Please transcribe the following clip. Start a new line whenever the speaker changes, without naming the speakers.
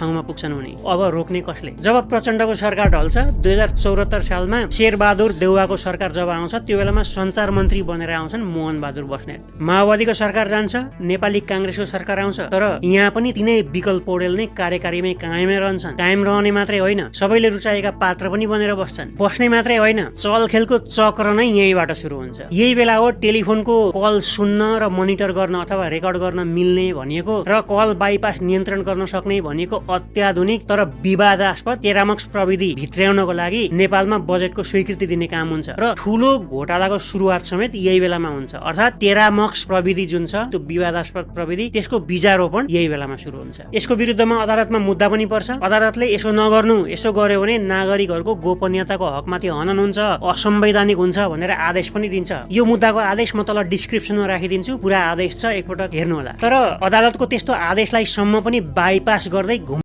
ठाउँमा पुग्छन् उनी। अब रोक्ने कसले? जब प्रचण्डको सरकार ढल्छ 2074 सालमा शेरबहादुर देउवाको सरकार जब आउँछ त्यो बेलामा सञ्चार मन्त्री बनेर आउँछन् मोहन बहादुर बस्नेत। माओवादीको सरकार जान्छ, नेपाली कांग्रेसको सरकार आउँछ, तर यहाँ पनि तिनै विकल्प पौडेल नै कार्यकारीमै कायमै रहन्छन्। कायम रहने मात्रै होइन, सबैले रुचाएका पात्र पनि बनेर बस्छन्। बस्ने मात्रै होइन, चलखेलको चक्र नै यहीँबाट सुरु हुन्छ। यही बेला हो टेलिफोनको कल सुन्न र मोनिटर गर्न अथवा रेकर्ड गर्न मिल्ने भनिएको र कल बाइपास नियन्त्रण गर्न सक्ने भनिएको अत्याधुनिक तर विवादास्पद टेरामक्स प्रविधि भित्र्याउनको लागि नेपालमा बजेटको स्वीकृति दिने काम हुन्छ र ठूलो घोटालाको सुरुवात समेत यही बेलामा हुन्छ। अर्थात् टेरामक्स प्रविधि जुन छ त्यो विवादास्पद प्रविधि, त्यसको बीजारोपण यही बेलामा सुरु हुन्छ। यसको विरुद्धमा अदालतमा मुद्दा पनि पर्छ। अदालतले यसो नगर्नु, यसो गर्यो भने नागरिकहरूको गोपनीयताको हकमाथि हनन हुन्छ, असंवैधानिक हुन्छ भनेर आदेश पनि दिन्छ। यो मुद्दाको आदेश म तल डिस्क्रिप्सनमा राखिदिन्छु, पुरा आदेश छ, एकपटक हेर्नु होला। तर अदालतको त्यस्तो आदेशलाई सम्म पनि बाइपास गर्दै